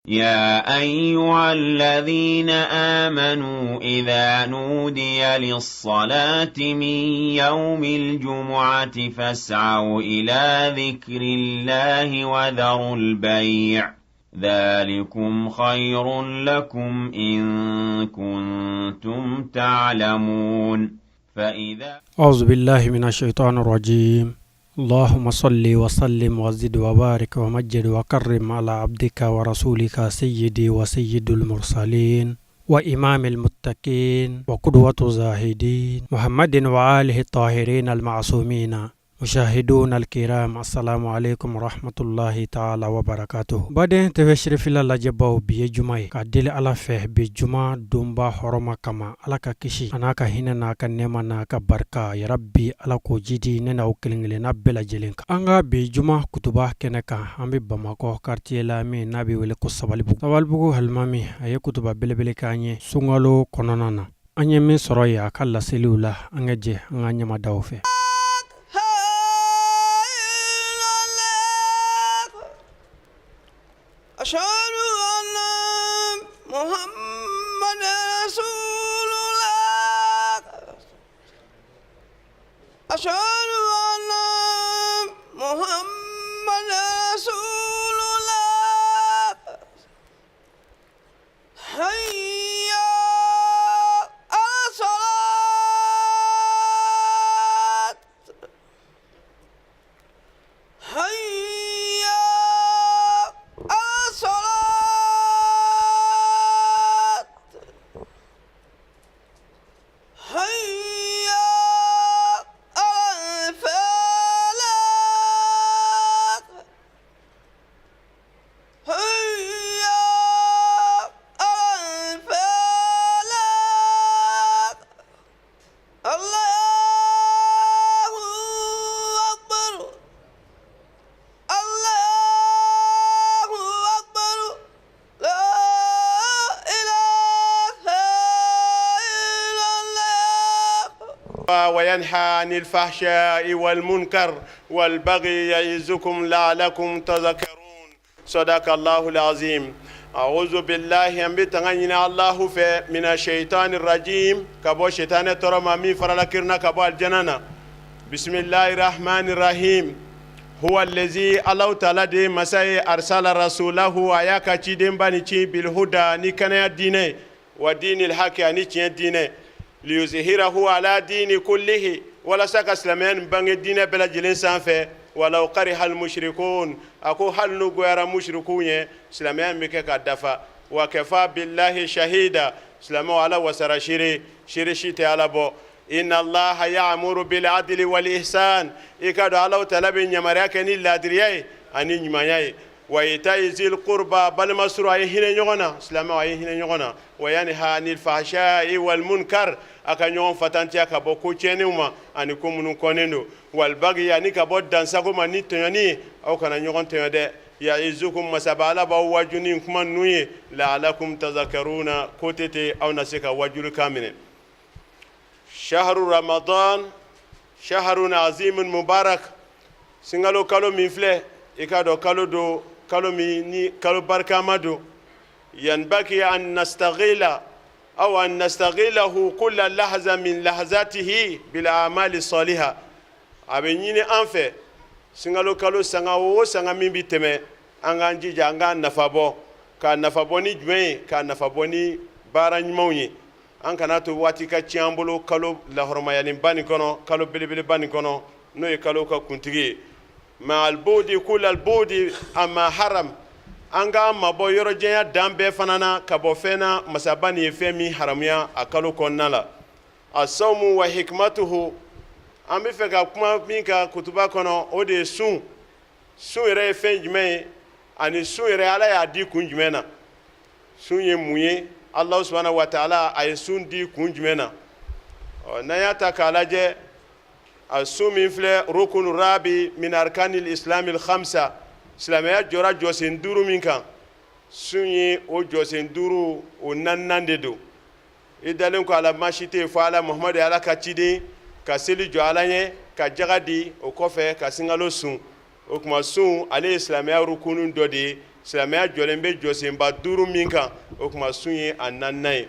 يا أيها الذين آمنوا إذا نودي للصلاة من يوم الجمعة فاسعوا إلى ذكر الله وذروا البيع ذلكم خير لكم إن كنتم تعلمون. فإذا أعوذ بالله من الشيطان الرجيم. اللهم صل وسلم وزد وبارك ومجد وكرم على عبدك ورسولك سيدي وسيد المرسلين وإمام المتقين وقدوة الزاهدين محمد وآله الطاهرين المعصومين. مشاهدون الكرام، السلام عليكم ورحمة الله تعالى وبركاته. Baden TV Sherifila lajɛbaw, bi ye juma ye. Ka deli Ala fɛ bi juma donba hɔrɔma kama, Ala ka kisi a n'a ka hinɛ n'a ka nɛɛma n'a ka barika, yarabi Ala k'o jidi ne n'aw kelen kelenna bɛɛ lajɛlen kan. An ka bi juma kutuba kɛnɛ kan, an bɛ Bamakɔ quartier la min n'a bɛ wele ko Sabalibugu. Sabalibugu alimami a ye kutuba belebele k'an ye sunkalo kɔnɔna na. An ye min sɔrɔ yen a ka laseliw la, an ka jɛ an ka ɲɛmadaw fɛ. وينهى عن الفحشاء والمنكر والبغي يعظكم لعلكم تذكرون. صدق الله العظيم. أعوذ بالله، an bɛ tanga ɲini Allahu fɛ، من الشيطان الرجيم، ka bɔ sitana tɔɔrɔ ma min farala kirina ka bɔ aljana na. بسم الله الرحمن الرحيم. هو الذي، Allahu taala de ye masa ye، أرسل رسوله، a y'a ka cidenba ni ci، بالهدى، ni kɛnɛya diinɛ، ودين الحق، ani tiɲɛ diinɛ، ليظهره على الدين كله، walasa ka silamɛya nin bange diinɛ bɛɛ lajɛlen sanfɛ، ولو كره المشركون، a ko hali n'u goyara mushriku ye, silamɛya in bɛ kɛ ka dafa. وكفى بالله شهيدا. Silamɛw, Ala wasara seere, seere si tɛ Ala bɔ. إن الله يأمر بالعدل والإحسان، i ka dɔn Allahu taala bɛ yamaruya kɛ ni laadiriya ye ani ɲumanya ye، وإيتاء ذي القربى، balima suru, a ye hinɛ ɲɔgɔn na. Silamɛw, a ye hinɛ ɲɔgɔn na. وينهى عن الفحشاء والمنكر، a ka ɲɔgɔn fatantiya ka bɔ ko tiɲɛnenw ma ani ko minnu kɔnnen don، والبغي، ani ka bɔ dansago ma ni tɔɲɔni ye. Aw kana ɲɔgɔn tɔɲɔ dɛ. يعظكم، masaba Ala b'aw waju ni kuma ninnu ye، لعلكم تذكرون، ko tɛ ten aw na se ka wajulukan minɛ. شهر رمضان شهر عظيم مبارك. Sunkalo kalo min filɛ, i ka dɔn kalo don, kalo min ni kalo barikama don. ينبغي أن نستغل أو أن نستغله كل لحظة من لحظاته بالأعمال الصالحة. A bɛ ɲini an fɛ, sunkalo kalo sanga o sanga min bɛ tɛmɛ, an k'an jija an k'a nafa bɔ. K'a nafa bɔ ni jumɛn ye? K'a nafa bɔ ni baara ɲumanw ye. An kana to waati ka tiɲɛ an bolo kalo lahɔrɔmayalenba nin kɔnɔ, kalo belebeleba nin kɔnɔ, n'o ye kalo ka kuntigi ye. مع البعد كل البعد عما حرم، an k'an mabɔ yɔrɔjanya dan bɛɛ fana na ka bɔ fɛn na masaba nin ye fɛn min haramuya a kalo kɔnɔna la. الصوم وحكمته. An bɛ fɛ ka kuma min kan kutuba kɔnɔ, o de ye sun. Sun yɛrɛ ye fɛn jumɛn ye, ani sun yɛrɛ, Ala y'a di kun jumɛn na? Sun ye mun ye? Ala سبحانه وتعالى a ye sun di kun jumɛn na? Ɔ, n'an y'a ta k'a lajɛ, a sun min filɛ، ركن رابع من أركان الإسلام الخمسة، silamɛya jɔra jɔsen duuru min kan, sun ye o jɔsen duuru o naaninan de don. I dalen ko Ala ma si tɛ yen fɔ Ala, Muhamadu ye Ala ka ciden, ka seli jɔ Ala ɲɛ, ka jaga di, o kɔfɛ ka sunkalo sun. O tuma sun, ale ye silamɛya rukunu dɔ de ye. Silamɛya jɔlen bɛ jɔsenba duuru min kan, o tuma sun ye a naaninan ye.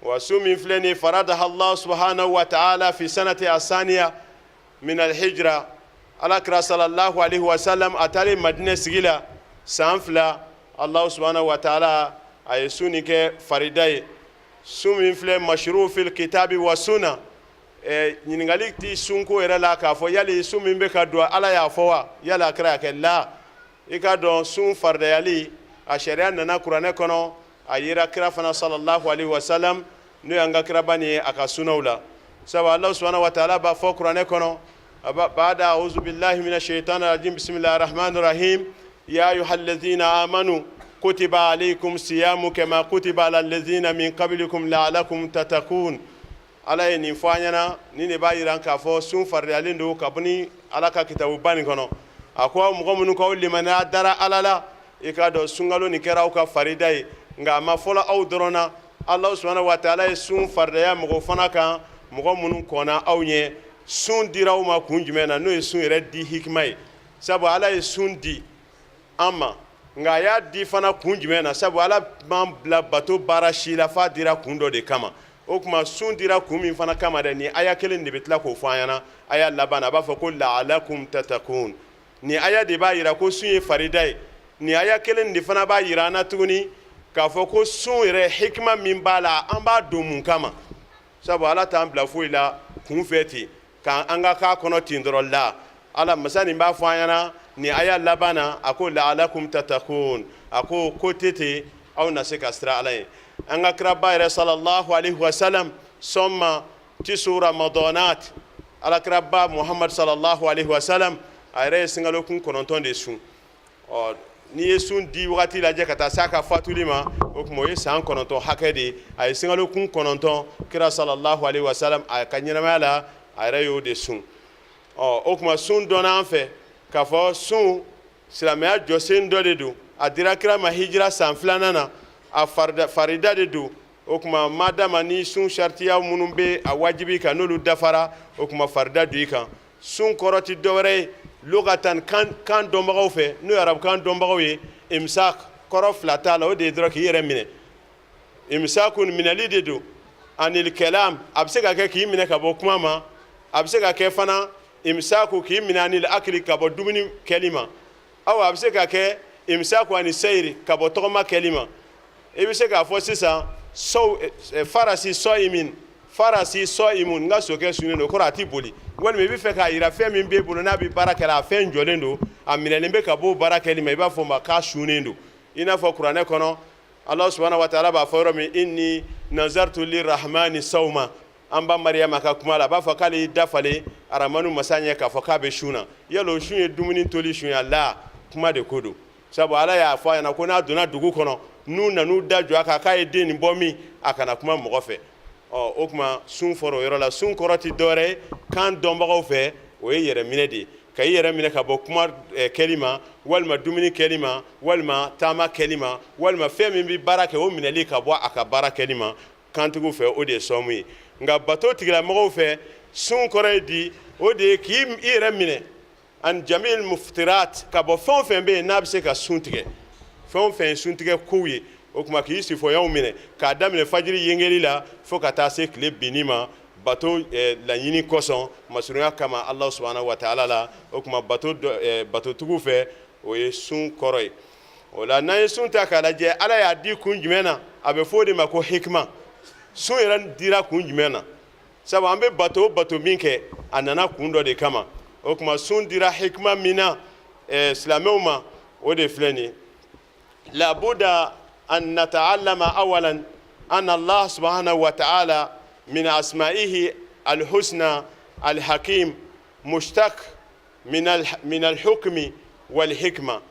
Wa sun min filɛ nin ye, faradaha Allah subhanahu wa ta'ala fi sanati asaniya min alhijra. Ala kira sallallahu alaihi wasallam, a taalen Madinɛ sigi la san 2, Allah subhanahu wa ta'ala a ye sun nin kɛ farida ye. Sun min filɛ, mashru fil kitabi wa sunna. Ɲininkali tɛ sunko yɛrɛ la k'a fɔ yali sun min bɛ ka don, Ala y'a fɔ wa, yali a kira y'a kɛ la. I k'a dɔn, sun faridayali, a sariya nana kuranɛ kɔnɔ, a yera kira fana sallallahu alaihi wasallam, n'o y'an ka kiraba nin ye, a ka sunaw la. Sabu Allah subhanahu wa ta'ala b'a fɔ kuranɛ kɔnɔ, ba'da a'udhu billahi minash shaitani rajim, bismillahir rahmanir rahim, ya ayyuhallazina amanu kutiba alaykum siyamu kama kutiba alal ladzina min qablikum la'allakum tattaqun. Ala ye nin fɔ an ɲɛna. Nin de b'a jira k'a fɔ sun faridayalen don kabini Ala ka kitabuba nin kɔnɔ. A ko aw mɔgɔ minnu k'aw limaniya dara Ala la, i k'a dɔn sunkalo nin kɛra aw ka farida ye. Nka a ma fɔlɔ aw dɔrɔn na, Ala subhanahu wa ta'ala ye sun faridaya mɔgɔw fana kan, mɔgɔ minnu kɔnna aw ɲɛ. Sun dira aw ma kun jumɛn na? N'o ye sun yɛrɛ di hikima ye. Sabu Ala ye sun di an ma, nka a y'a di fana kun jumɛn na? Sabu Ala m'an bila bato baara si la f'a dira kun dɔ de kama. O tuma sun dira kun min fana kama dɛ, nin aya kelen de bɛ tila k'o fɔ an ɲɛna. Aya laban na, a b'a fɔ ko la'alakum tatakun. Nin aya de b'a jira ko sun ye farida ye. Nin aya kelen de fana b'a jira an na tuguni k'a fɔ ko sun yɛrɛ, hikima min b'a la, an b'a don mun kama. Sabu Ala t'an bila foyi la kunfɛ ten, k'an ka k'a kɔnɔ ten dɔrɔn la. Ala masa nin b'a fɔ an ɲɛna nin aya laban na, a ko la'alakum tatakun. A ko tɛ ten, aw na se ka siran Ala ye. An ka kiraba yɛrɛ sallallahu alaihi wasallam sɔnma tisu ramadanat, ala kiraba Muhammad sallallahu alaihi wasallam, a yɛrɛ ye sunkalo kun 9 de sun. Ɔ, n'i ye sun di wagati lajɛ ka taa s'a ka fatuli ma, o tuma o ye san 9 hakɛ de ye. A ye sunkalo kun 9, kira sallallahu alaihi wasallam, a ka ɲɛnamaya la, a yɛrɛ y'o de sun. Ɔ, o tuma sun dɔnna an fɛ k'a fɔ sun silamɛya jɔsen dɔ de don. A dira kira ma hijira san 2nan na, a farida de don. O tuma madama ni sun saritiya minnu bɛ a wajibi kan, n'olu dafara, o tuma farida don i kan. Sun kɔrɔ tɛ dɔwɛrɛ ye lugatan, kan dɔnbagaw fɛ, n'o ye arabukan dɔnbagaw ye, imsak, kɔrɔ fila t'a la, o de ye dɔrɔn k'i yɛrɛ minɛ. Imsakun, minɛli de don, anil kalam, a bɛ se ka kɛ k'i minɛ ka bɔ kuma ma, a bɛ se ka kɛ fana imsaku k'i minɛ anil akili, ka bɔ dumuni kɛli ma. Awa, a bɛ se ka kɛ imsaku ani seyiri, ka bɔ tɔgɔma kɛli ma. I bɛ se k'a fɔ sisan farasi sɔyimin, farasi sɔyimun, n ka sokɛ sunnen don, kɔrɔ a tɛ boli. Walima i bɛ fɛ k'a jira fɛn min b'e bolo n'a bɛ baara kɛ la, a fɛn jɔlen don, a minɛlen bɛ ka bɔ baara kɛli ma, i b'a fɔ o ma k'a sunnen don. I n'a fɔ kuranɛ kɔnɔ, Ala subhanahu wa ta'ala b'a fɔ yɔrɔ min, inni nazartu lirahmani sawma, an ba Mariyama ka kuma la, a b'a fɔ k'ale y'i dafalen aramanu masa ɲɛ k'a fɔ k'a bɛ sun na. Yala o sun ye dumuni toli sun ya la? Kuma de ko don. Sabu Ala y'a fɔ a ɲɛna ko n'a donna dugu kɔnɔ, n'u nan'u da jɔ a kan k'a ye den nin bɔ min, a kana kuma mɔgɔ fɛ. Ɔ, o tuma sun fɔra o yɔrɔ la. Sun kɔrɔ tɛ dɔwɛrɛ ye kan dɔnbagaw fɛ, o ye yɛrɛminɛ de ye, ka i yɛrɛ minɛ ka bɔ kuma kɛli ma, walima dumuni kɛli ma, walima taama kɛli ma, walima fɛn min bɛ baara kɛ, o minɛli ka bɔ a ka baara kɛli ma. Kantigiw fɛ, o de ye sɔmu ye. Nka bato tigilamɔgɔw fɛ, sun kɔrɔ ye di? O de ye k'i yɛrɛ minɛ an jamil muftirat, ka bɔ fɛn o fɛn bɛ yen n'a bɛ se ka sun tigɛ, fɛn o fɛn ye suntigɛ kow ye. O tuma k'i sifɔyaw minɛ k'a daminɛ fajiri yengeli la fo ka taa se tile binni ma, bato laɲini kosɔn, masurunya kama Ala subhanahu wa ta'ala la. O tuma batotigiw fɛ, o ye sun kɔrɔ ye. O la, n'an ye sun ta k'a lajɛ, Ala y'a di kun jumɛn na? A bɛ fɔ o de ma ko hikima. Sun yɛrɛ dira kun jumɛn na? Sabu an bɛ bato o bato min kɛ, a nana kun dɔ de kama. O tuma sun dira hikima min na silamɛw ma, o de filɛ nin ye. Labuda an nata'allama awalan anna Allah subhanahu wa ta'ala min asma'ihi alhusna alhakim mushtaq min alhukmi walhikma.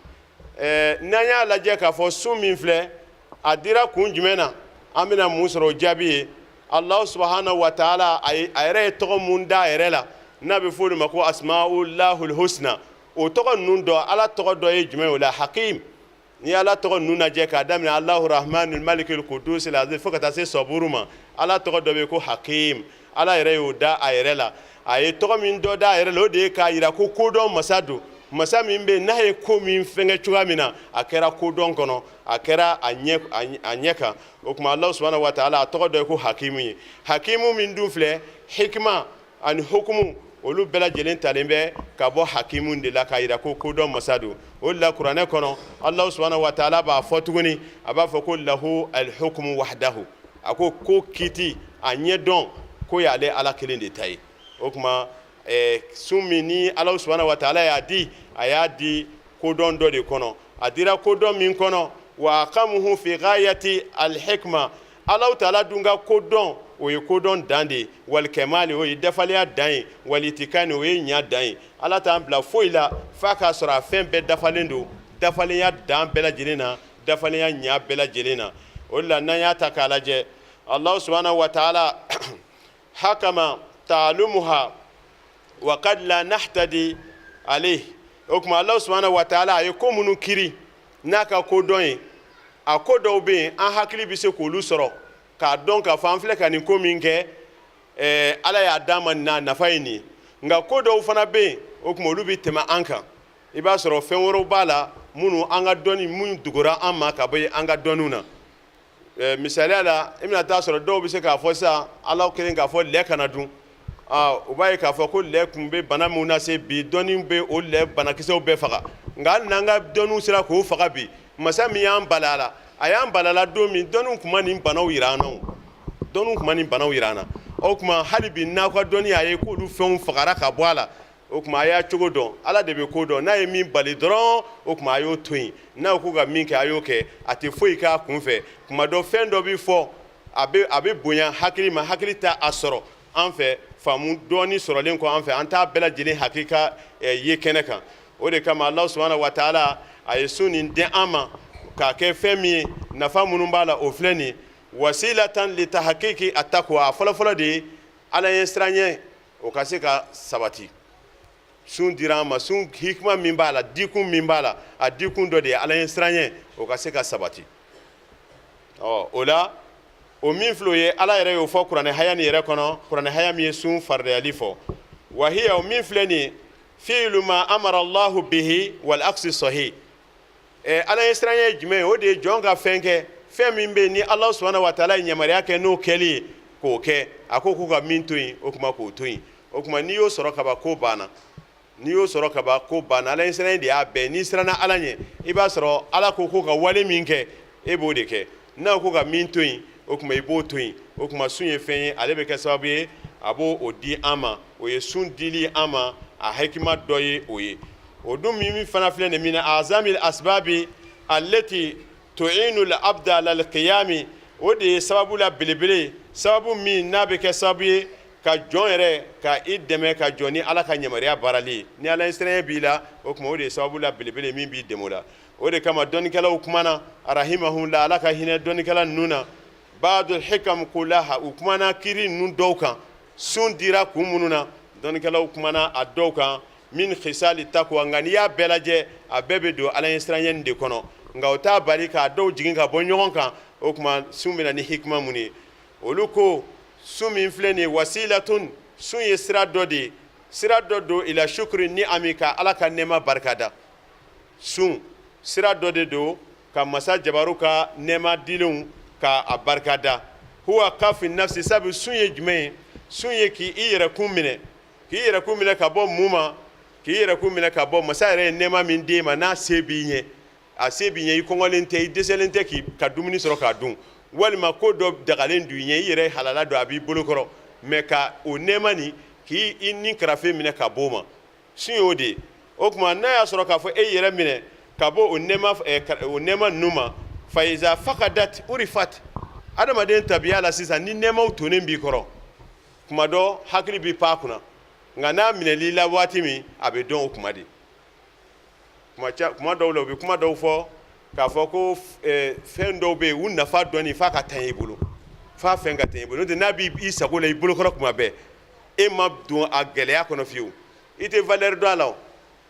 N'an y'a lajɛ k'a fɔ sun min filɛ, a dira kun jumɛn na, an bɛna mun sɔrɔ o jaabi ye? Allah subhanahu wa ta'ala, a yɛrɛ ye tɔgɔ mun da a yɛrɛ la, n'a bɛ fɔ o de ma ko asma'ullahul husna, o tɔgɔ ninnu dɔ, Ala tɔgɔ dɔ ye jumɛn o la? Hakim. N'i ye Ala tɔgɔ ninnu lajɛ k'a daminɛ Allahu rahmanul malikul kudus aziz fo ka taa se sɔburu ma, Ala tɔgɔ dɔ bɛ yen ko hakim. Ala yɛrɛ y'o da a yɛrɛ la. A ye tɔgɔ min dɔ da a yɛrɛ la, o de ye k'a jira ko kodɔn masa don. Masa min bɛ n'a ye ko min fɛnkɛ cogoya min na, a kɛra kodɔn kɔnɔ, a kɛra a ɲɛ kan. O tuma Alahu subahana wa taala, a tɔgɔ dɔ ye ko hakimu ye. Hakimu min dun filɛ, hikima ani hukumu, olu bɛɛ lajɛlen talen bɛ ka bɔ hakimu de la, k'a yira ko kodɔn masa don. O de la kuranɛ kɔnɔ, Alahu subahana wa taala b'a fɔ tuguni, a b'a fɔ ko lahu alhukumu wahdahu. A ko ko kiti a ɲɛdɔn ko y'ale Ala kelen de ta ye. O tuma sun min ni Alahu subahana wa taala y'a di, a y'a di kodɔn dɔ de kɔnɔ. A dira kodɔn min kɔnɔ, wa aqamuhu fi ghayati alhikma, Alahu taala dun ka kodɔn, o ye kodɔn dan de ye, walikɛmali, o ye dafaleya dan ye, walitikani, o ye ɲa dan ye. Ala t'an bila foyi la f'a k'a sɔrɔ a fɛn bɛɛ dafalen don, dafalenya dan bɛɛ lajɛlen na, dafalenya ɲa bɛɛ lajɛlen na. O de la n'an y'a ta k'a lajɛ, Alahu subahana wa taala hakama taalumuha wa kad la nahtadi alayhi. O tuma Alahu subahana wa taala a ye ko minnu kiri n'a ka kodɔn ye, a ko dɔw bɛ yen, an hakili bɛ se k'olu sɔrɔ k'a dɔn k'a fɔ an filɛ ka nin ko min kɛ, Ala y'a d'an ma nin na, a nafa ye nin ye. Nka ko dɔw fana bɛ yen, o tuma olu bɛ tɛmɛ an kan. I b'a sɔrɔ fɛn wɛrɛw b'a la minnu an ka dɔnni minnu dogora an ma ka bɔ an ka dɔnniw na. Misaliya la, i bɛna taa sɔrɔ dɔw bɛ se k'a fɔ sisan, Ala kelen k'a fɔ lɛ kana dun, u b'a ye k'a fɔ ko lɛ tun bɛ bana min lase, bi dɔnni bɛ o lɛ banakisɛw bɛɛ faga. Nka hali n'an ka dɔnniw sera k'o faga bi, masa min y'an bala a la, a y'an bala la don min, dɔnniw tun ma nin banaw yira an na, o dɔnniw tun ma nin banaw yira an na. O tuma hali bi n'aw ka dɔnni y'a ye k'olu fɛnw fagara ka bɔ a la, o tuma a y'a cogo dɔn. Ala de bɛ ko dɔn. N'a ye min bali dɔrɔn, o tuma a y'o to yen. N'a ko ka min kɛ, a y'o kɛ. A tɛ foyi k'a kun fɛ. Kuma dɔ, fɛn dɔ bɛ fɔ, a bɛ bonya hakili ma, hakili t'a a sɔrɔ. An fɛ, faamu dɔɔni sɔrɔlen kɔ an fɛ, an t'a bɛɛ lajɛlen hakika ye kɛnɛ kan. O de kama Alahu subahana wa taala a ye sun nin di an ma k'a kɛ fɛn min ye, nafa minnu b'a la, o filɛ nin ye: wasilatan litahakiki atakwa. A fɔlɔfɔlɔ de ye Ala ye siranɲɛ, o ka se ka sabati. Sun dira an ma, sun hikima min b'a la, dikun min b'a la, a dikun dɔ de ye Ala ye siranɲɛ, o ka se ka sabati. Ɔ, o la, o min filɛ, o ye Ala yɛrɛ y'o fɔ kuranɛ haya nin yɛrɛ kɔnɔ, kuranɛ haya min ye sun faridayali fɔ. Wahiya, o min filɛ nin ye, fiilu ma amara Allahu bihi wal aksi sahih. Ala ye siranɲɛ ye jumɛn ye? O de ye jɔn ka fɛn kɛ, fɛn min bɛ yen ni Ala subahana wa taala ye yamaruya kɛ n'o kɛli ye, k'o kɛ. A ko k'u ka min to yen, o tuma k'o to yen. O tuma n'i y'o sɔrɔ kaban, ko banna. N'i y'o sɔrɔ kaban, ko banna. Ala ye siranɲɛ de y'a bɛɛ. N'i siranna Ala ɲɛ, i b'a sɔrɔ Ala ko ko ka wale min kɛ, e b'o de kɛ. N'a ko ka min to yen, o tuma i b'o to yen. O tuma sun ye fɛn ye, ale bɛ kɛ sababu ye, a b'o o di an ma. O ye sun dili an ma, a hakima dɔ ye o ye. O dun min fana filɛ nin, min azamil asbabi allati tu'inu al-abda ala al-qiyami, o de ye sababu la belebele, sababu min n'a bɛ kɛ sababu ye ka jɔn yɛrɛ ka i dɛmɛ ka jɔ ni Ala ka yamaruya baarali ye. Ni Ala ye siranya b'i la, o tuma o de ye sababu la belebele min b'i dɛmɛ o la. O de kama dɔnnikɛlaw kumana, rahimahumullah, Ala ka hinɛ dɔnnikɛla ninnu na, baadul hikam kulaha, u kumana kiri ninnu dɔw kan. Sun dira kun minnu na, dɔnnikɛlaw kumana a dɔw kan, min khisali takwa. Nka n'i y'a bɛɛ lajɛ, a bɛɛ bɛ don Ala ɲɛ siranɲɛ nin de kɔnɔ. Nka o t'a bali k'a dɔw jigin ka bɔ ɲɔgɔn kan. O tuma sun bɛ na ni hikima mun ye? Olu ko sun min filɛ nin ye, wasilatun, sun ye sira dɔ de ye, sira dɔ don ila shukri ni ami, ka Ala ka nɛɛma barikada. Sun sira dɔ de don ka masa jabaru ka nɛɛma dilenw ka a barikada. Huwa kafi nafsi. Sabu sun ye jumɛn ye? Sun ye k'i yɛrɛkun minɛ, k'i yɛrɛkun minɛ ka bɔ mun ma? K'i yɛrɛkun minɛ ka bɔ masa yɛrɛ ye nɛɛma min d'e ma, n'a se b'i ɲɛ, a se b'i ɲɛ, i kɔngɔlen tɛ, i dɛsɛlen tɛ k'i ka dumuni sɔrɔ k'a dun, walima ko dɔ dagalen don i ɲɛ, i yɛrɛ halala don, a b'i bolo kɔrɔ, mɛ ka o nɛɛma nin k'i i ni karafe minɛ ka bɔ o ma, sun y'o de ye. O tuma n'a y'a sɔrɔ k'a fɔ e yɛrɛ minɛ ka bɔ o nɛɛma ninnu ma, fayiza fakadat urifat, adamaden tabiya la sisan, ni nɛɛmaw tonnen b'i kɔrɔ, kuma dɔ hakili b'i pan a kunna. Nka n'a minɛl'i la waati min, a bɛ dɔn o kuma de. Kuma dɔw la, u bɛ kuma dɔw fɔ k'a fɔ ko fɛn dɔw bɛ yen, u nafa dɔɔni f'a ka taa i bolo, f'a fɛn ka taa i bolo. N'o tɛ, n'a b'i sago la i bolokɔrɔ kuma bɛɛ, e ma don a gɛlɛya kɔnɔ fiyewu, i tɛ valeur dɔn a la. O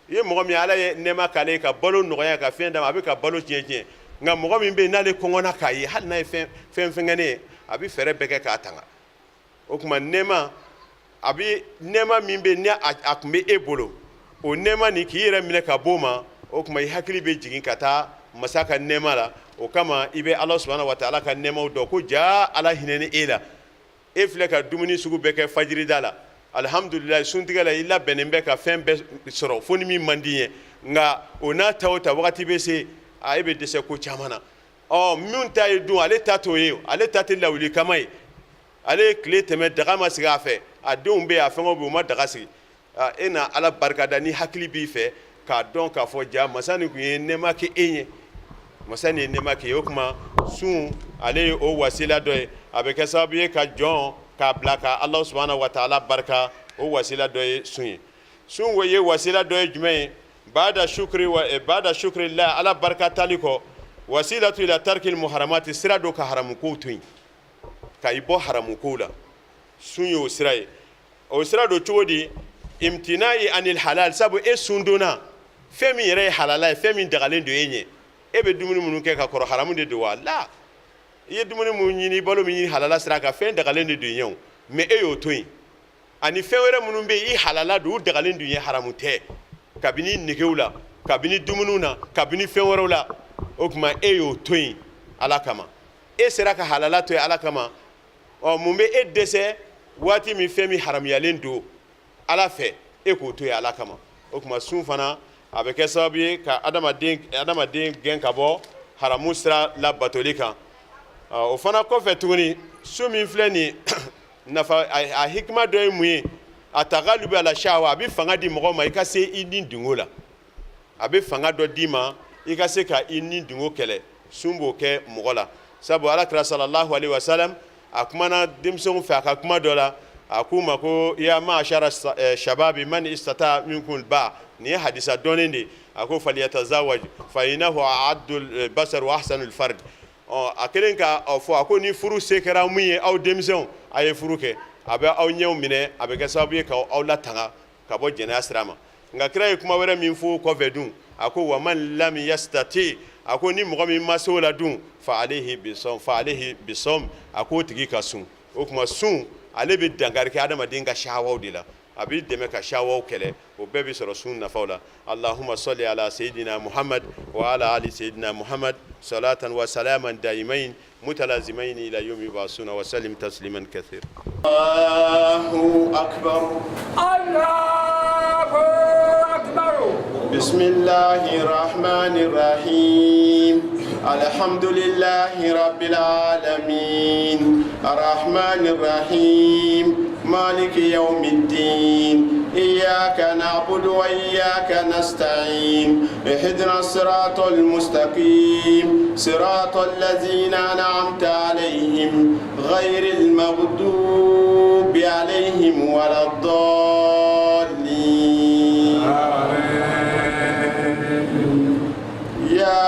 i ye mɔgɔ min, Ala ye nɛɛma k'ale ye ka balo nɔgɔya, ka fɛn d'a ma, a bɛ ka balo tiɲɛ tiɲɛ. Nka mɔgɔ min bɛ yen, n'ale kɔngɔnna k'a ye, hali n'a ye fɛn fɛn fɛngɛnen ye, a bɛ fɛɛrɛ bɛɛ kɛ k'a tanga. O tuma nɛɛma, a bɛ nɛɛma min bɛ yen, ni a tun bɛ e bolo, O nɛɛma nin, k'i yɛrɛ minɛ ka b'o ma, o tuma i hakili bɛ jigin ka taa masa ka nɛɛma la. O kama i bɛ Ala subahana wa taala ka nɛɛmaw dɔn ko jaa Ala hinɛni e la. E filɛ ka dumuni sugu bɛɛ kɛ fajirida la, alihamudulilayi, suntigɛ la i labɛnnen bɛ ka fɛn bɛɛ sɔrɔ fo ni min man di ye. Nka o n'a ta o ta, wagati bɛ se a e bɛ dɛsɛ ko caman na. Ɔ min ta ye dun, ale ta t'o ye, ale ta tɛ lawuli kama ye. Ale ye tile tɛmɛ, daga ma sigi a fɛ, a denw bɛ yen, a fɛngɛw bɛ yen, u ma daga sigi. E na Ala barikada ni hakili b'i fɛ k'a dɔn k'a fɔ ja masa nin tun ye nɛɛma kɛ e ye, masa nin ye nɛɛma kɛ ye. O tuma sun, ale ye o wasila dɔ ye. A bɛ kɛ sababu ye ka jɔn k'a bila ka Ala subahana wa taala barika. O wasila dɔ ye sun ye. Sun wo ye wasila dɔ ye jumɛn ye? Bada shukri wa bada shukri la, Ala barika tali kɔ, wasilatu ila tarkil muharamati, sira don ka haramukow to yen, ka i bɔ haramukow la. Sun ye o sira ye. O sira don cogo di? Imtinai anil halal, sabu e sundonna, fɛn min yɛrɛ ye halala ye, fɛn min dagalen don e ɲɛ, e bɛ dumuni minnu kɛ ka kɔrɔ, haramu de don wa? La, i ye dumuni minnu ɲini, balo min ɲini halala sira kan, fɛn dagalen de don i ɲɛ o, mais e y'o to yen. Ani fɛn wɛrɛ minnu bɛ yen, i halala don, u dagalen don i ye, haramu tɛ, kabini negew la, kabini dumuniw na, kabini fɛn wɛrɛw la, o tuma e y'o to yen Ala kama. E sera ka halala to yen Ala kama. Ɔ mun bɛ e dɛsɛ waati min fɛn min haramuyalen don Ala fɛ, e k'o to yen Ala kama? O tuma sun fana, a bɛ kɛ sababu ye ka adamaden gɛn ka bɔ haramu sira labatoli kan. O fana kɔfɛ tuguni, sun min filɛ nin nafa, a hikima dɔ ye mun ye? A tagalubu ala shawa, a bɛ fanga di mɔgɔ ma i ka se i ni dungo la. A bɛ fanga dɔ d'i ma i ka se ka i ni dungo kɛlɛ. Sun b'o kɛ mɔgɔ la, sabu Ala kira sallallahu alaihi wasallam, a kumana denmisɛnw fɛ a ka kuma dɔ la, a k'u ma ko ya ma'ashara shababi man istata minkum ba. Nin ye hadisa dɔnnen de. A ko falyatazawaj fa innahu a'addu basar wa ahsanul farj. Ɔ a kelen ka fɔ, a ko ni furu se kɛra min ye, aw denmisɛnw, a ye furu kɛ, a bɛ aw ɲɛw minɛ, a bɛ kɛ sababu ye k'aw latanga ka bɔ jɛnɛya sira ma. Nka kira ye kuma wɛrɛ min fɔ kɔfɛ dun, a ko wa man lam yastati, a ko ni mɔgɔ min ma se o la dun, fa alayhi bisawm, fa alayhi bisawm, a k'o tigi ka sun. O tuma sun, ale bɛ dankari kɛ adamaden ka shahawaw de la, a b'i dɛmɛ ka shahawaw kɛlɛ. O bɛɛ bɛ sɔrɔ sun nafaw la. Allahumma salli ala sayyidina Muhammad wa ala ali sayyidina Muhammad salatan wa salaman daimain mutalazimain ila yawmi yub'asuna wa sallim tasliman kathir. Allahu akbar. Allahu akbar. Bismillahir rahmanir rahim. Alhamdulillahi rabbil alamin. Arrahmanir rahim. Maliki yawmiddin. Iyyaka na'budu wa iyyaka nasta'in. Ihdina siratal mustaqim. Siratal ladzina an'amta alayhim ghayril maghdubi alayhim waladdallin. Ya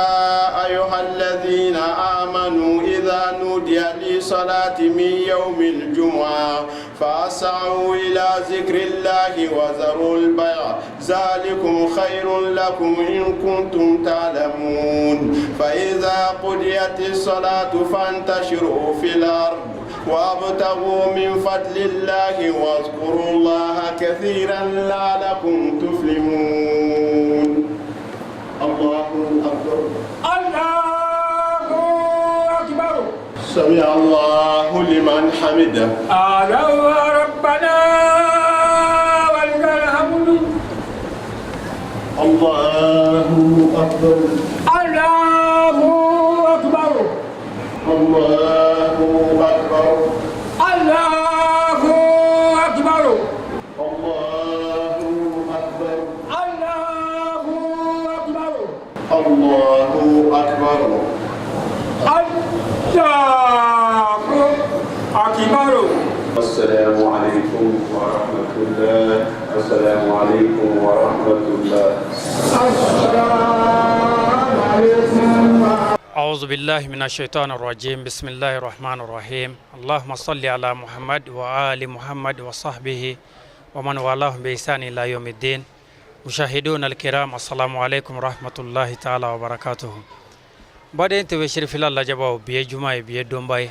ayyuhalladhina amanu idha nudiya lis-salati min yawmil jumu'ah fas'au ila zikrillahi wa dharul bay' zalikum khayrun lakum in kuntum ta'lamun. Fa idha qudiyatis salatu fantashiru fil ard wabtaghu min fadlillahi wadhkurullaha kathiran la'allakum tuflihun. Allahu akbar. Allahu akbar. Sami Allahu liman hamida. Allahu rabbana wa lakal hamdu. Allahu akbar. Allahu akbar. Allahu akbar. Allahu akbar. Allahu akbar. Allahu akbar. Allahu akbar. Allahu akbar. Assalamu alaikum wa rahmatullah. Assalamu alaikum wa rahmatullah. Assalamu alaikum. أعوذ بالله من الشيطان الرجيم. بسم الله الرحمن الرحيم. اللهم صل على محمد وآل محمد وصحبه ومن والاه بإحسان إلى يوم الدين. مشاهدون الكرام، السلام عليكم ورحمة الله تعالى وبركاته. Baden TV sirifila lajɛbaw, bi ye juma ye, bi ye donba ye.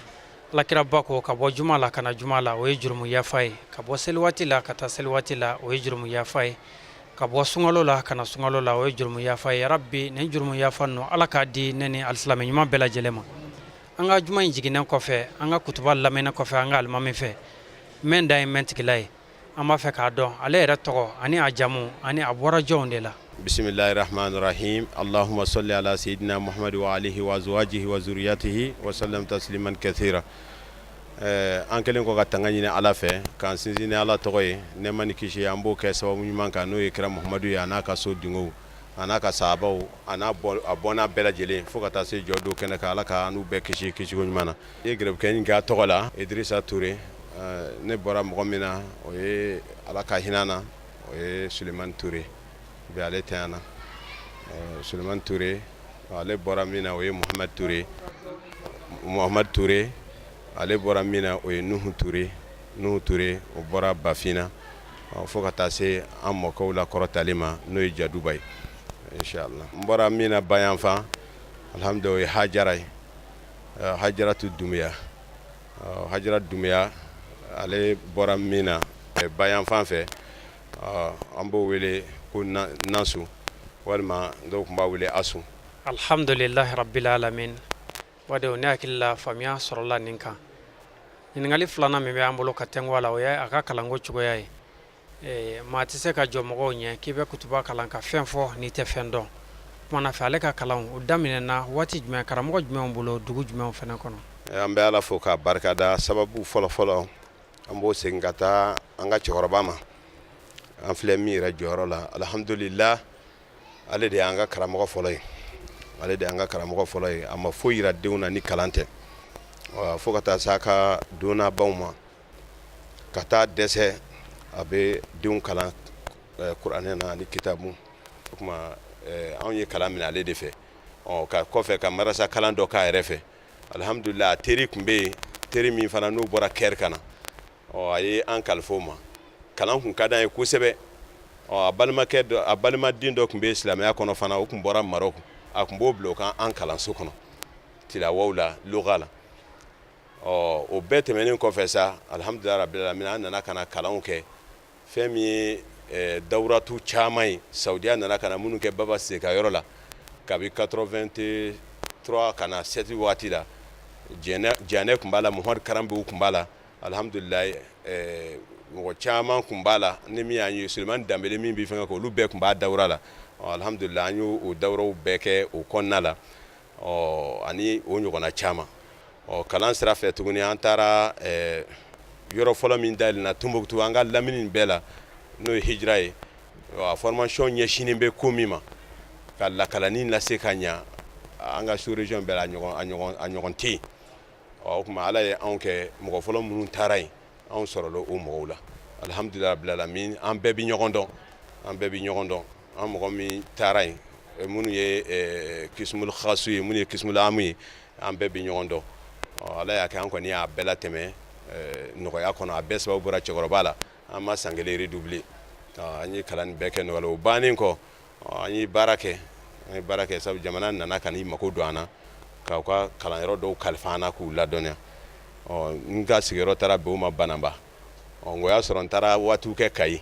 Alakiraba ko ka bɔ juma la ka na juma la, o ye jurumu yafa ye. Ka bɔ seli waati la ka taa seli waati la, o ye jurumu yafa ye. Ka bɔ sunkalo la ka na sunkalo la, o ye jurumu yafa ye. Yarabi, nin jurumu yafa ninnu, Ala k'a di ne ni alisilamɛ ɲuman bɛɛ lajɛlen ma. An ka juma in jiginnen kɔfɛ, an ka kutuba lamɛnnen kɔfɛ an ka alimami fɛ, mɛn dan ye mɛn tigila ye, an b'a fɛ k'a dɔn ale yɛrɛ tɔgɔ ani a jamu ani a bɔra jɔnw de la. Bisimilahi rahmani rahim. Allahumma salli ala sayyidina Muhammad wa alihi wa azwajihi wa zuriyatihi wa sallam tasliman kathira. An kɛlen kɔ ka tanga ɲini Ala fɛ, k'an sinsin ni Ala tɔgɔ ye, nɛɛma ni kisi an b'o kɛ sababu ɲuman kan, n'o ye kira Muhamadu ye, a n'a ka so dungew, a n'a ka sahabaw, a n'a a bɔnna bɛɛ lajɛlen, fo ka taa se jɔ don kɛnɛ kan. Ala ka n'u bɛɛ kisi kisiko ɲuman na. I ye gɛrɛbukɛ in k'a tɔgɔ la, Idirisa Ture. Ne bɔra mɔgɔ min na, o ye Ala ka hinɛ na, o ye Sulemani Ture bi, ale tɛ na. Sulemani Ture, ale bɔra min na, o ye Muhamadu Ture. Muhamadu Ture, ale bɔra min na, o ye Nuhu Ture. Nuhu Ture, o bɔra Bafinna, fo ka taa se an mɔkɛw la kɔrɔtali ma, n'o ye Jaduba ye, inshallah. N bɔra min na bayanfan, alhamdulillah, o ye Hajara ye, Hajaratu Dunbiya. Hajara Dunbiya, ale bɔra min na bayanfan fɛ, an b'o wele ko Nasu, walima dɔw tun b'a wele Asu. Alhamdulilahi rabbil alamin. Badenw, ne hakili la faamuya sɔrɔla nin kan. Ɲininkali filanan min bɛ an bolo ka tɛnku a la, o ye a ka kalanko cogoya ye. Maa tɛ se ka jɔ mɔgɔw ɲɛ k'i bɛ kutuba kalan ka fɛn fɔ n'i tɛ fɛn dɔn. Kumana fɛ, ale ka kalan o daminɛna waati jumɛn, karamɔgɔ jumɛnw bolo, dugu jumɛnw fana kɔnɔ? An bɛ Ala fo k'a barikada. Sababu fɔlɔfɔlɔ, an b'o segin ka taa an ka cɛkɔrɔba ma, an filɛ min yɛrɛ jɔyɔrɔ la, alhamdulillah. Ale de y'an ka karamɔgɔ fɔlɔ ye, ale de y'an ka karamɔgɔ fɔlɔ ye. A ma foyi yira denw na ni kalan tɛ, fo ka taa se a ka donnabaw ma, ka taa dɛsɛ, a bɛ denw kalan kuranɛ na ani kitabu. O tuma anw ye kalan minɛ ale de fɛ. Ɔ ka kɔfɛ ka marasa kalan dɔ k'a yɛrɛ fɛ, alhamdulillah. A teri tun bɛ yen, teri min fana n'o bɔra Kɛri ka na, ɔ a ye an kalifa o ma. Kalan tun ka d'an ye kosɛbɛ. Ɔ a balimakɛ dɔ, a balimaden dɔ tun bɛ silamɛya kɔnɔ fana, o tun bɔra Maroc, a tun b'o bila o kan an kalanso kɔnɔ tilawaw la, luga la. Ɔ o bɛɛ tɛmɛnen kɔfɛ sa, alhamdulillah rabbil alamin, an nana ka na kalanw kɛ. Fɛn min ye dawuratu caman ye, Saudiya nana ka na minnu kɛ Baba Sise ka yɔrɔ la kabi 83 ka na 7 waati la, Janɛ tun b'a la, Muhamadu Karanbou tun b'a la, alhamdulillah, mɔgɔ caman tun b'a la. Ni min y'an ye, Sulemani Danbele min bɛ fɛn kɛ, olu bɛɛ tun b'a dawura la. Alhamdulillah, an y'o dawuraw bɛɛ kɛ o kɔnɔna la, ɔ ani o ɲɔgɔnna caman. Ɔ kalan sira fɛ tuguni, an taara yɔrɔ fɔlɔ min dayɛlɛnna Tombouctou, an ka lamini bɛɛ la, n'o ye hijira ye. A formation ɲɛsinnen bɛ ko min ma, ka lakalanni lase ka ɲa an ka sous région bɛɛ la, a ɲɔgɔn tɛ yen. Ɔ o tuma Ala ye anw kɛ mɔgɔ fɔlɔ minnu taara yen, anw sɔrɔla o mɔgɔw la, alhamdulillah rabbil alamin. An bɛɛ bɛ ɲɔgɔn dɔn, an bɛɛ bɛ ɲɔgɔn dɔn. An mɔgɔ min taara yen, minnu ye kismul khasu ye, minnu ye kismul amu ye, an bɛɛ bɛ ɲɔgɔn dɔn. Ala y'a kɛ an kɔni y'a bɛɛ latɛmɛ nɔgɔya kɔnɔ. A bɛɛ sababu bɔra cɛkɔrɔba la. An ma san kelen redoubler, an ye kalan nin bɛɛ kɛ nɔgɔya la. O bannen kɔ, an ye baara kɛ, an ye baara kɛ, sabu jamana nana ka n'i mako don an na, k'aw ka kalanyɔrɔ dɔw kalifa an na k'u ladɔnniya. Ɔ n ka sigiyɔrɔ taara bɛn o ma Banamba. Ɔ o y'a sɔrɔ n taara waatiw kɛ Kayi.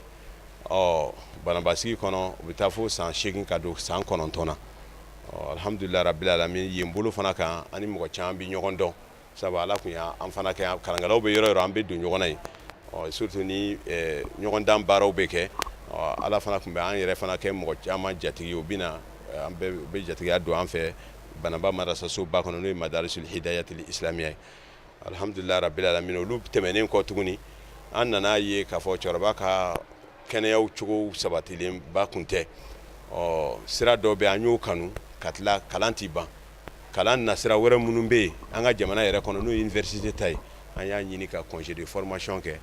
Ɔ Banamba sigi kɔnɔ, u bɛ taa fo san 8 ka don san 9 na. Ɔ alhamdulillah rabbil alamin, yen bolo fana kan, ani mɔgɔ caman bɛ ɲɔgɔn dɔn, sabu Ala tun y'an fana kɛ kalankɛlaw bɛ yɔrɔ yɔrɔ, an bɛ don ɲɔgɔn na yen. Ɔ surtout ni ɲɔgɔndan baaraw bɛ kɛ, ɔ Ala fana tun bɛ an yɛrɛ fana kɛ mɔgɔ caman jatigi ye. U bɛ na, an bɛɛ bɛ jatigiya don an fɛ Banamba marasasoba kɔnɔ, n'o ye Madarisul Hidayatil Islamiya ye, alhamdulillah rabbil alamin. Olu tɛmɛnen kɔ tuguni, an nana ye k'a fɔ cɛkɔrɔba ka kɛnɛyaw cogo sabatilenba tun tɛ. Ɔ sira dɔ bɛ, an y'o kanu ka tila kalan tɛ ban. Kalan nasira wɛrɛ minnu bɛ yen an ka jamana yɛrɛ kɔnɔ, n'o ye université ta ye, an y'a ɲini ka congé de formation kɛ,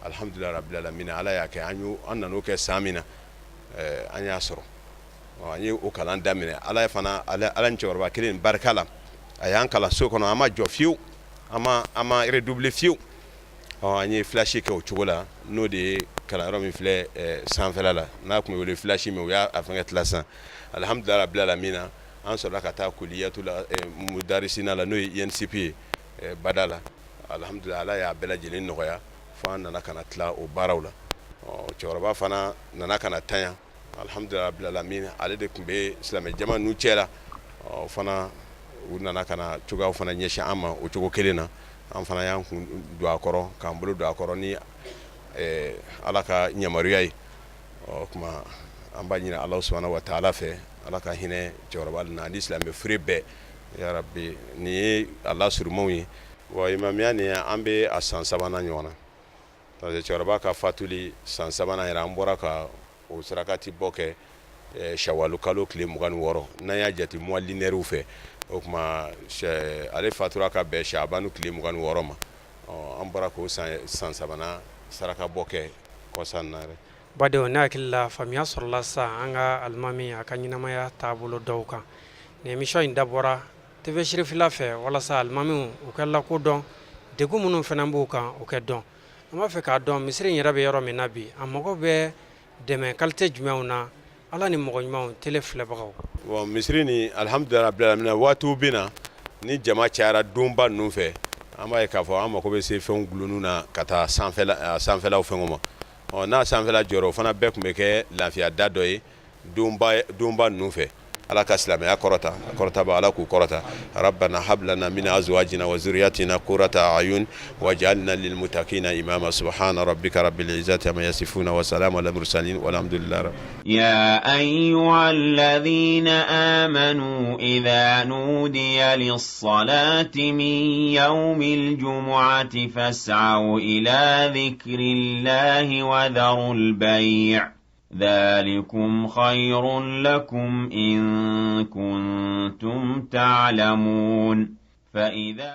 alhamdulillah rabbil alamin. Ala y'a kɛ an y'o, an nan'o kɛ san min na, an y'a sɔrɔ. An ye o kalan daminɛ. Ala fana, Ala ni cɛkɔrɔba kelen barika la, a y'an kalan so kɔnɔ, an ma jɔ fiyewu, an ma redoubler fiyewu. An ye flash kɛ o cogo la, n'o de ye kalanyɔrɔ min filɛ sanfɛla la, n'a tun bɛ wele flash min, u y'a fɛngɛ tila sisan, alhamdulillah rabbil alamin. An sɔrɔla ka taa kuliyatu la mudarisina la, n'o ye INCP ye Bada la, alhamdulillah. Ala y'a bɛɛ lajɛlen nɔgɔya fo an nana ka na tila o baaraw la. Cɛkɔrɔba fana nana ka na tanya. Alhamdulilahi rabbil alamin, ale de tun bɛ silamɛ jama ninnu cɛ la. O fana, u nana ka na cogoyaw fana ɲɛsin an ma o cogo kelen na. An fana y'an kun don a kɔrɔ, k'an bolo don a kɔrɔ ni Ala ka yamaruya ye. O tuma, an b'a ɲini Ala subahana wa taala fɛ, Ala ka hinɛ cɛkɔrɔba na ani silamɛ fure bɛɛ ya rabbi. Nin ye a lasurumanw ye. Wa imamiya nin, an bɛ a san sabanan ɲɔgɔn na, parce que cɛkɔrɔba ka fatuli san sabanan yɛrɛ, an bɔra ka o sarakati bɔ kɛ sawalu kalo tile 26, n'an y'a jate mois lunaire fɛ. O tuma, ale fatura ka bɛn sabanu tile 26 ma. An bɔra k'o san sabanan saraka bɔ kɛ kɔsan na yɛrɛ. Badenw, ne hakili la faamuya sɔrɔla sisan an ka alimami a ka ɲɛnamaya taabolo dɔw kan. Nin émission in dabɔra TV Sirifila fɛ walasa alimamiw u ka lakodɔn, degun minnu fana b'u kan, u kɛ dɔn. An b'a fɛ k'a dɔn misiri in yɛrɛ bɛ yɔrɔ min na bi, a mago bɛ dɛmɛ qualité jumɛnw na, Ala ni mɔgɔ ɲumanw, télé filɛbagaw. Bon, misiri ni, alhamdulilahi rabbil alamin, waatiw bɛ na ni jama cayara donba ninnu fɛ, an b'a ye k'a fɔ an mako bɛ se fɛnw gulonniw na ka taa sanfɛlaw fɛnw ma. Ɔ, n'a sanfɛla jɔra, o fana bɛɛ tun bɛ kɛ lafiya da dɔ ye donba ninnu fɛ. Ala ka silamɛya kɔrɔta, kɔrɔtaba, Ala k'u kɔrɔta. Rabbana hab lana min azwajina wa zurriyatina qurrata a'yun waj'alna lil muttaqina imama. Subhana rabbika rabbil izzati amma yasifuna wa salamun alal mursalin walhamdulillah. يا أيها الذين آمنوا إذا نودي للصلاة من يوم الجمعة فاسعوا إلى ذكر الله وذروا البيع ذلكم خير لكم إن كنتم تعلمون. فإذا